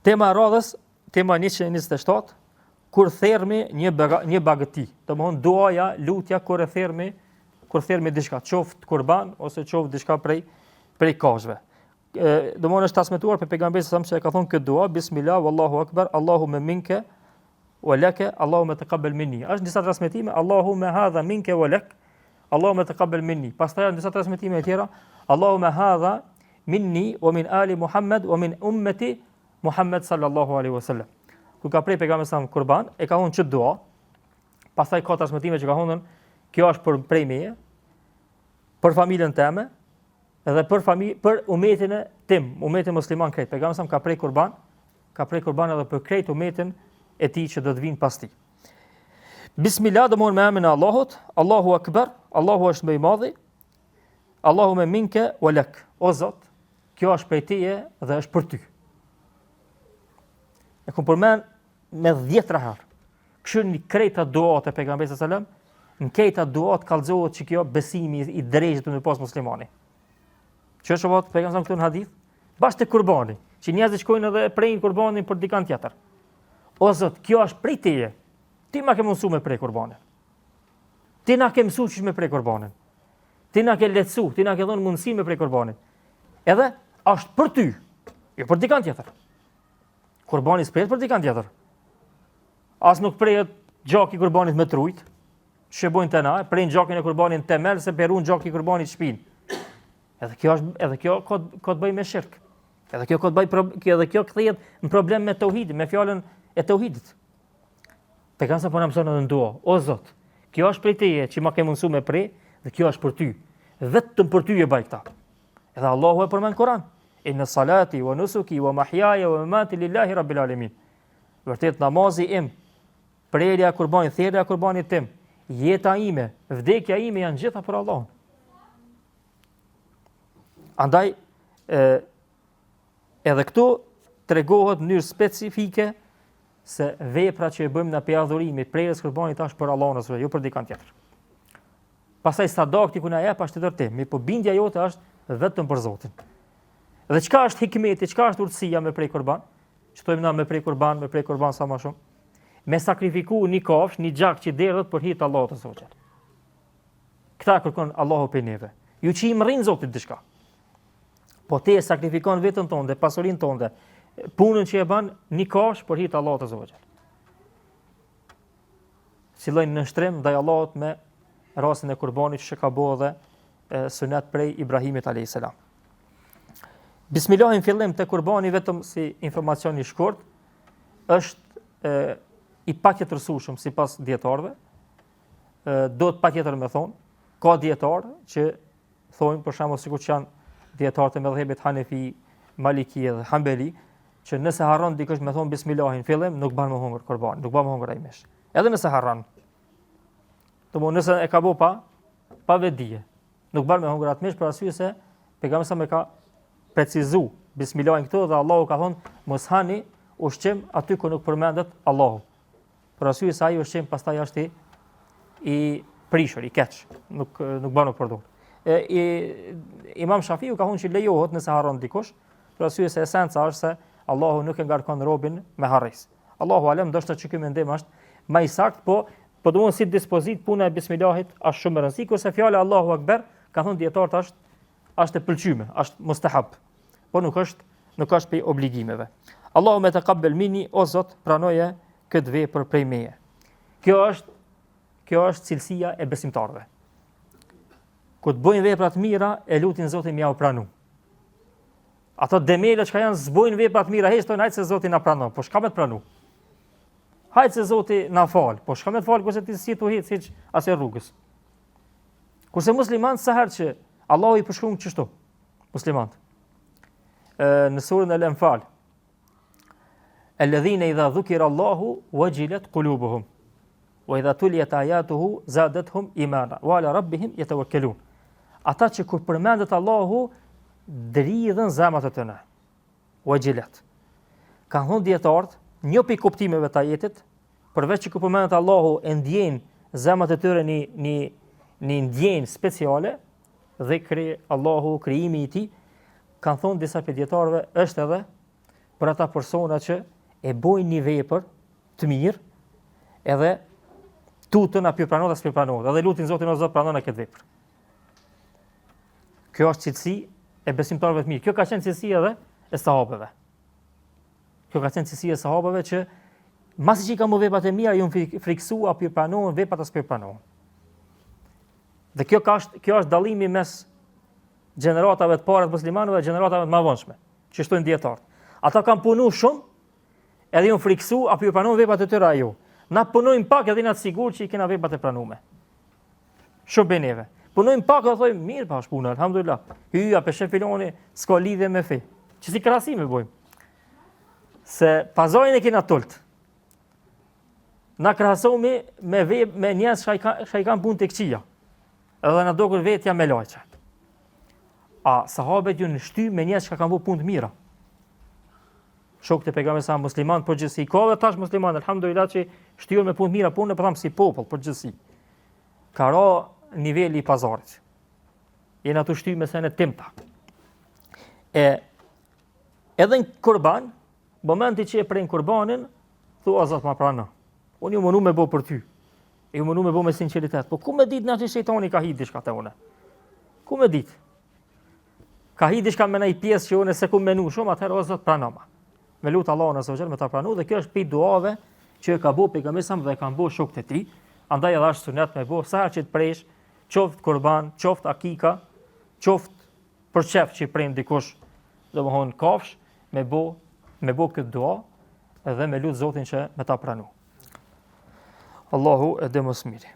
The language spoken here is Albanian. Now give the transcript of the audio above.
Tema e radhës, tema 127, kur thermi një baga, një bagëti, domthon duaja, lutja kur e thermi, kur thermi diçka, qoftë kurban ose qoftë diçka prej prej kafshëve. Domthon është transmetuar prej pejgamberit sa që e ka thonë këtë dua, bismillah wallahu akbar, Allahumme minke wa laka, Allahumme taqabbal minni. Është disa transmetime, Allahumme hadha minke wa lak, Allahumme taqabbal minni. Pastaj janë disa transmetime të tjera, Allahumme hadha minni wa min ali Muhammed wa min ummeti Muhammed sallallahu alaihi wasallam. Kur ka prej pejgamberi sa kurban, e ka thonë qët dua. Pastaj ka transmetime që ka thonë kjo është për prej meje, për familjen teme dhe për familje për umetin e tim, umetin musliman krejt. Pejgamberi sa ka prej kurban, ka prej kurban edhe për krejt umetin e tij që do të vinë pas tij. Bismillah, domethënë me emrin e Allahut, Allahu Akbar, Allahu është më i madhi, Allahumme minke wa lak. O Zot, kjo është prej teje dhe është për ty. E kom përmend me dhjetra herë. Kqyrni krejt duat e pejgamberit sallallahu alajhi wasallam, në krejt duat kallëzohet që kjo besimi i drejtë që me pas muslimani. Që është thotë pejgamberi këtu në hadith, bash te kurbani, që njerëzit shkojnë edhe e prejnë kurbanin për dikan tjetër. O Zot, kjo është prej teje. Ti ma ke mundsu me prej kurbanin. Ti na ke mësu qysh me prej kurbanin. Ti na ke lehtësu, ti na ke dhënë mundësi me prej kurbanin. Edhe është për ty, jo për dikan tjetër. Kurbani s'prehet për dikan tjetër. As nuk prehet gjaki i kurbanit me t'rujt, që bojnë te na, prejnë gjakin e kurbanit në temel se pe run gjaki i kurbanit shpinë. Edhe kjo është edhe kjo ka ka të bëjë me shirk. Edhe kjo ka të bëjë kjo edhe kjo kthehet në problem me tauhidin, me fjalën e tauhidit. Pejgamberi po na mëson edhe në dua, o Zot, kjo është prej teje që ma ke mundësu me pre dhe kjo është për ty. Vetëm për ty e baj këta. Edhe Allahu e përmend Kur'an. Inna salati wa nusuki wa mahyaya wa mamati lillahi rabbil alamin. Vërtet namazi im, prerja e kurbanit, therja e kurbanit tim, jeta ime, vdekja ime janë gjitha për Allahun. Andaj e edhe këtu tregohet në mënyrë specifike se vepra që e bëjmë na prej adhurimit, prerjes kurbanit është për Allahun ose jo për dikën tjetër. Pastaj sadakti ku na jep është tjetër temë, mirëpo bindja jote është vetëm për Zotin. Dhe çka është hikmeti, çka është urtësia me prej kurban? Që thojmë na me prej kurban, me prej kurban sa më shumë. Me sakrifiku një kafsh, një gjak që derdhet për hir të Allahut azze ve xhel. Këta kërkon Allahu prej neve. Jo që i mrrin Zotit diçka. Po ti e sakrifikon veten tënde, pasurinë tënde, punën që e bën një kafsh për hir të Allahut azze ve xhel. Si lloj nënshtrim ndaj Allahut me rastin e kurbanit që ka bo edhe sunet prej Ibrahimit alayhis salam. Bismillah në fillim të kurbani vetëm si informacion i shkurt është e, i patjetërsueshëm sipas dijetarëve. Duhet patjetër me thon, ka dijetarë që thonë për shembull sikur që janë dijetarët e medhhebit Hanefi, Maliki dhe Hanbeli, që nëse harron dikush me thon bismillahin në fillim, nuk ban me hongër kurban, nuk ban me hongër ai mish. Edhe nëse harron. Domethënë nëse e ka bo pa pa vetëdije, nuk ban me hongër atë mish për arsye se pejgamberi sa e ka precizu bismillahin këtu dhe Allahu ka thonë mos hani ushqim aty ku nuk përmendet Allahu. Për arsye se ai ushqim pastaj është i, i prishur, i keq, nuk nuk ban u përdor. E, i, Imam Shafiu ka thonë që lejohet nëse harron dikush, për arsye se esenca është se Allahu nuk e ngarkon robin me harresë. Allahu alem, ndoshta që ky mendim është më i saktë, po po domethënë si dispozitë puna e bismillahit është shumë e rëndësishme, kurse fjala Allahu Akbar, ka thonë dijetarët është është e pëlqyme, është mustahab. Po nuk është nuk është prej obligimeve. Allahumme tekabbel minni, o Zot, pranoje këtë vepër prej meje. Kjo është kjo është cilësia e besimtarëve. Kur të bëjnë vepra të mira, e lutin Zotin me jau pranu. Ato demele çka janë s'bojnë vepra të mira, hiç thonë hajt se Zoti na pranon, po çka me të pranu? Hajt se Zoti na fal, po çka me të fal kurse ti s'je tu hec hiç asaj rrugës. Kurse muslimanët sa herë që Allahu i përshkruan kështu, muslimanët. Ë në surën Al-Anfal. Alladhina idha dhukira Allahu wajilat qulubuhum wa idha tuliyat ayatuhu zadatuhum imana wa ala rabbihim yatawakkalun. Ata që kur përmendet Allahu dridhen zemrat e tyre. Wajilat. Kanë thënë dijetarët, një prej kuptimeve të ajetit, përveç që kur përmendet Allahu e ndjejnë zemrat e tyre një një një ndjenjë speciale, dhikri Allahu krijimi i tij, kanë thonë disa prej dijetarëve është edhe Për ata persona që e bojnë një vepër të mirë, edhe tutën a p'ju pranohet a s'p'ju pranohet, edhe lutin Zotin o Zot pranona këtë vepër. Kjo është cilësi e besimtarëve të mirë. Kjo ka qenë cilësi edhe e sahabeve. Kjo ka qenë cilësi e sahabeve që masi që i kanë bo veprat e mira, janë friksu a p'ju pranohen veprat a s'p'ju pranohen. Dhe kjo ka është kjo është dallimi mes gjeneratave të para të muslimanëve dhe gjeneratave të mëvonshme, që shtojnë dijetarët. Ata kanë punu shumë, edhe janë friksu a p'ju pranohen veprat e tyre a jo. Na punojmë pak edhe jena të sigurt që i kena veprat e pranume. Shumë prej neve. Punojmë pak dhe thojmë, mirë pa është puna, alhamdulillah. Hyja, pe sheh filoni, s'ka lidhje me fe. Që si krahasime bojmë. Se pazarin e kena t'ulët. Na krahasohemi me, ve, me njerëz që i, ka, që i kanë punë të këqija. Edhe na doket vetja melaqe. A sahabet janë shty me njerëz që kanë bo punë të mira. Shokët e pejgamberit sa musliman përgjithësi, ka edhe tash musliman, alhamdulillah që shtyhen me punë të mira, punë po tham si popull përgjithësi. Ka ra niveli i pazarit. Jena tu shty me sene t'imta. E edhe në kurban, momenti që e pren kurbanin, thua Zot ma prano. Unë jam munu me bo për ty. E jam munu me bo me sinqeritet. Po ku me ditë nashta shejtani ka hi diçka te une? Ku me ditë? Ka hi diçka me naj pjesë që unë s'e kum menu shumë, atëherë o Zot pranoma. Me lut Allahun azza wa jall me ta pranu dhe kjo është prej duave që e ka bo pejgamberi sa dhe e kanë bo shokët e tij. Andaj edhe është sunet me bo sa herë që të presh, qoftë kurban, qoftë akika, qoftë për qef që i pren dikush, domethonë kafsh, me bo me bo këtë dua dhe me lut Zotin që me ta pranu. Allahu e di më së miri.